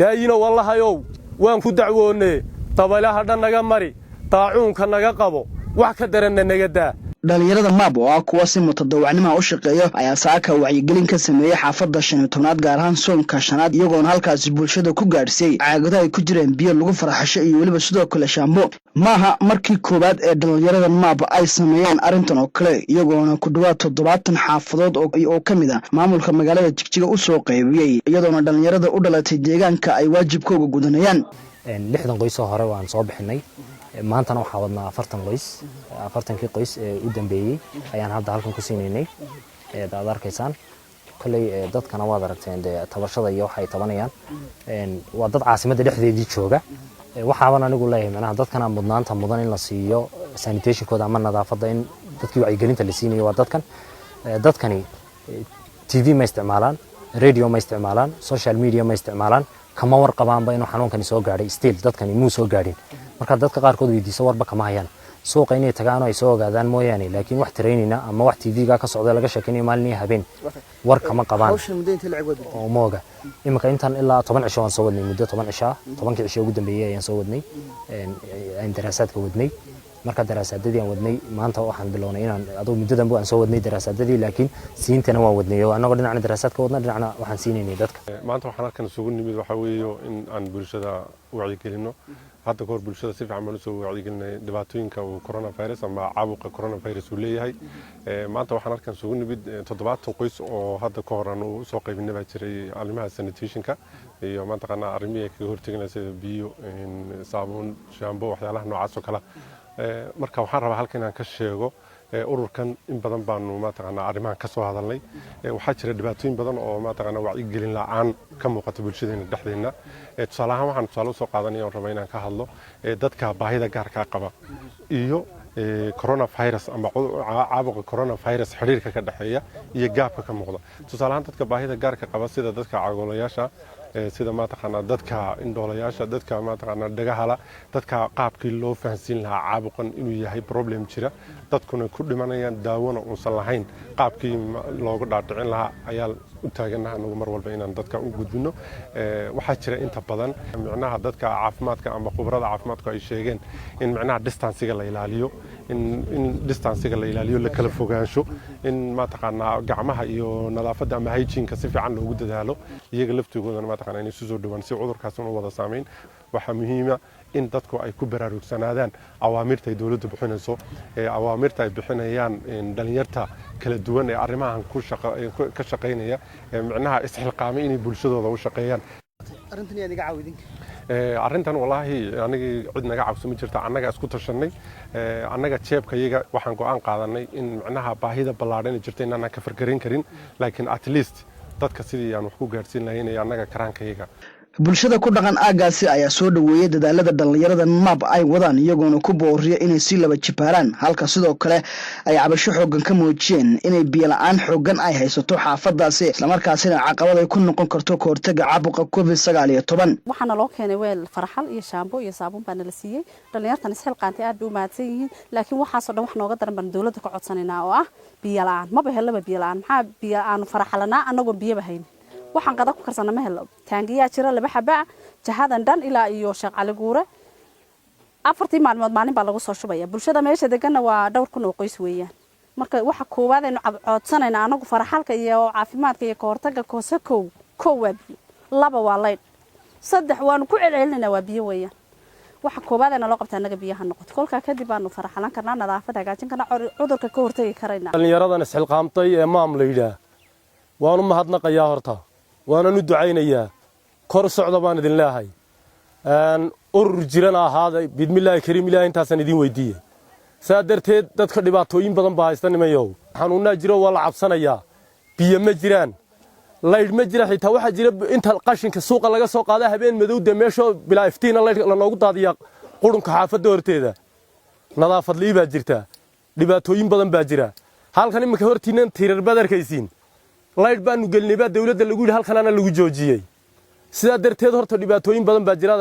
Daayinow Allahayow, waan ku dacwoonnee, dabaylaha dhan naga mari, daacuunka naga qabo, wax ka daranna naga daa. Dhalinyarada MAP oo ah kuwa si mutadawacnimaha u shaqeeya ayaa saaka wacyigelin ka sameeyey xaafadda 15aad, gaar ahaan soonka shanaad, iyagoona halkaasi bulshada ku gaadhsiiyey caagado ay ku jireen biyo lagu faraxasho iyo weliba sidoo kale shaambo. Maaha markii koowaad ee dhalinyarada MAP ay sameeyaan arrintan oo kale, iyagoona ku dhowaad 70 xaafadood oo ka mid ah maamulka magaalada Jigjiga u soo qaybiyey, iyadoona dhalinyarada u dhalatay deegaanka ay waajibkooga gudanayaan. 60 qoys oo hore waan soo bixinay. Maantana waxaa wadnaa 40 qoys. 40kii qoys ee u dambeeyey ayaan hadda halkan ku siinaynay, aad arkaysaan. Kolley dadkana waad aragteen dee, tabashada iyo waxa ay tabanayaan waa dad caasimadda dhexdeedii jooga. Waxaaban anigu leeyahay, macnaha, dadkana mudnaanta mudan in la siiyo sanitationkooda ama nadaafadda, in dadkii wacyigelinta la siinayo waa dadkan. Dadkani TV ma isticmaalaan, radio ma isticmaalaan, social media ma isticmaalaan, kama warqabaanba inuu xanuunkani soo gaadhay. Still dadkani muu soo gaadhin. Marka dadka qaarkood weydiiso, warba kama hayaan. Suuqa inay tagaan oo ay soo ogaadaan mooyaane, laakiin wax training ama wax TV-ga ka socda laga sheekaynayo maalin iyo habeen, war kama qabaan oo mooga. Iminka intan ilaa 10 cisho waan soo wadnay, muddo 10 cisho ah. 10kii cisho ugu dambeeyey ayaan soo wadnay, aan daraasaadka wadnay. Marka daraasaadadii aan wadnay, maanta waxaan bilownay inaan aduu muddadan aan soo wadnay daraasaadadii, laakiin siintana waan wadnay oo annagoo dhinacna daraasaad ka wadna, dhinacna waxaan siinaynay dadka. Maanta waxaan halkan isugu nimid waxaa weeye in aan bulshada wacyigelino. Hadda kahor bulshada si fiican baan usoo wacyigelinay dhibaatooyinka uu coronavirus ama caabuqa coronavirus uu leeyahay. Maanta waxaan halkan isugu nimid 70 qoys oo hadda ka hor aan usoo qaybinay baa jiray arrimaha sanitationka iyo mataqaanaa arrimihii ay kaga horteganaya, sida biyo, saabuun, shaambo, waxyaalaha noocaas oo kale. Marka waxaan rabaa halkan inaan ka sheego, ururkan in badan baanu mataqaanaa arrimahan ka soo hadalnay. Waxaa jira dhibaatooyin badan oo mataqaanaa wacyigelin la'aan ka muuqata bulshadeena dhexdeena. Tusaale ahaan, waxaan tusaale usoo qaadanaya oon rabaa inaan ka hadlo dadka baahida gaarkaa qaba iyo coronavirus ama caabuqa coronavirus, xiriirka ka dhexeeya iyo gaabka ka muuqda. Tusaale ahaan, dadka baahida gaarka qaba, sida dadka cagoolayaasha, sida mataqaanaa dadka indhoolayaasha, dadka mataqaanaa dhagahala, dadka qaabkii loo fahansiin lahaa caabuqan inuu yahay problem jira, dadkuna ku dhimanayaan, daawona uusan lahayn, qaabkii loogu dhaadhicin lahaa ayaa u taaganaha anagu mar walba inaan dadka u gudbino. Waxaa jira inta badan micnaha dadka caafimaadka ama khubarada caafimaadku ay sheegeen in micnaha distancega la ilaaliyo, in distancega la ilaaliyo, la kala fogaansho, in mataqaanaa gacmaha iyo nadaafadda ama hygiene-ka si fiican loogu dadaalo, iyaga laftigoodana mataqaanaa inay isu soo dhowaan si cudurkaas u wada saameyn. Waxaa muhiima in dadku ay ku baraarugsanaadaan awaamirta ay dowladdu bixinayso, awaamirta ay bixinayaan dhalinyarta kala duwan ee arrimahan ka shaqaynaya, micnaha isxilqaamay inay bulshadooda u shaqeeyaan. Arrintan wallaahi anigii cid naga cabso ma jirta. Annaga isku tashanay, annaga jeebkayaga waxaan go'aan qaadanay in micnaha baahida ballaadhan jirta inaanaan ka fargarin karin, laakiin at least dadka sidii aan wax ku gaadhsiin lahayn ee annaga karaankayaga. Bulshada ku dhaqan aaggaasi ayaa soo dhoweeyey dadaalada dhallinyarada MAP ay wadaan, iyagoona ku booriya inay si laba jibaaraan, halka sidoo kale ay cabasho xooggan ka muujiyeen inay biyo la-aan xooggan ay haysato xaafadaasi, islamarkaasina caqabad ay ku noqon karto kahortaga caabuqa COVID-19. Waxaana loo keenay weel faraxal iyo shaambo iyo saabuun baa nala siiyey. Dhallinyartan isxilqaantay aad bay u mahadsan yihiin, laakiin waxaasoo dhan wax nooga daran baan dowladda ka codsanaynaa oo ah biyo la-aan. Maba helaba biyo la-aan. Maxaa biyo aanu faraxalanaa annagoon biyaba haynin? Waxaan qada ku karsana ma helo. Taangiyaa jira laba xaba jahadan dhan ilaa iyo Sheekh Cali Guure. 4tii maalmood maalin baa lagu soo shubaya. Bulshada meesha deganna waa dhowr kun oo qoys weeyaan. Marka waxa koowaad aynu codsanayna anagu faraxalka iyo caafimaadka iyo kahortaga koose, kow kow waa biyo, laba waa laydh, saddex waanu ku celcelinayna waa biyo weeyaan. Waxa koowaad ayna loo qabta annaga biyaha noqoto. Kolkaa kadib baanu faraxalan karnaa, nadaafad hagaajin karnaa, cudurka ka hortagi karaynaa. Dhallinyaradan isxilqaamtay ee MAP la yidhaah waanu mahadnaqayaa horta, waanan u ducaynayaa. Kor socda baan idin leehay, urur jirana ahaaday. Biidmillaahi kariim, ilahay intaasaan idiin weydiiyey. Saa darteed dadka dhibaatooyin badan baa haysta, nimanyow. Xanuunnaa jiro, waa la cabsanayaa. Biyo ma jiraan, laydh ma jira. Xitaa waxaa jira inta qashinka suuqa laga soo qaada habeen madow dee meeshoo bilaa iftiina laydh lanoogu daadiyaa qurunka xaafadda horteeda. Nadaafad li'i baa jirta, dhibaatooyin badan baa jira. Halkan iminka hortiinnan tiirar baad arkaysiin. Laydh baanu gelinay baa dawladda lagu yidhi, halkanaana lagu joojiyey. Sidaa darteed horta dhibaatooyin badan baa jira.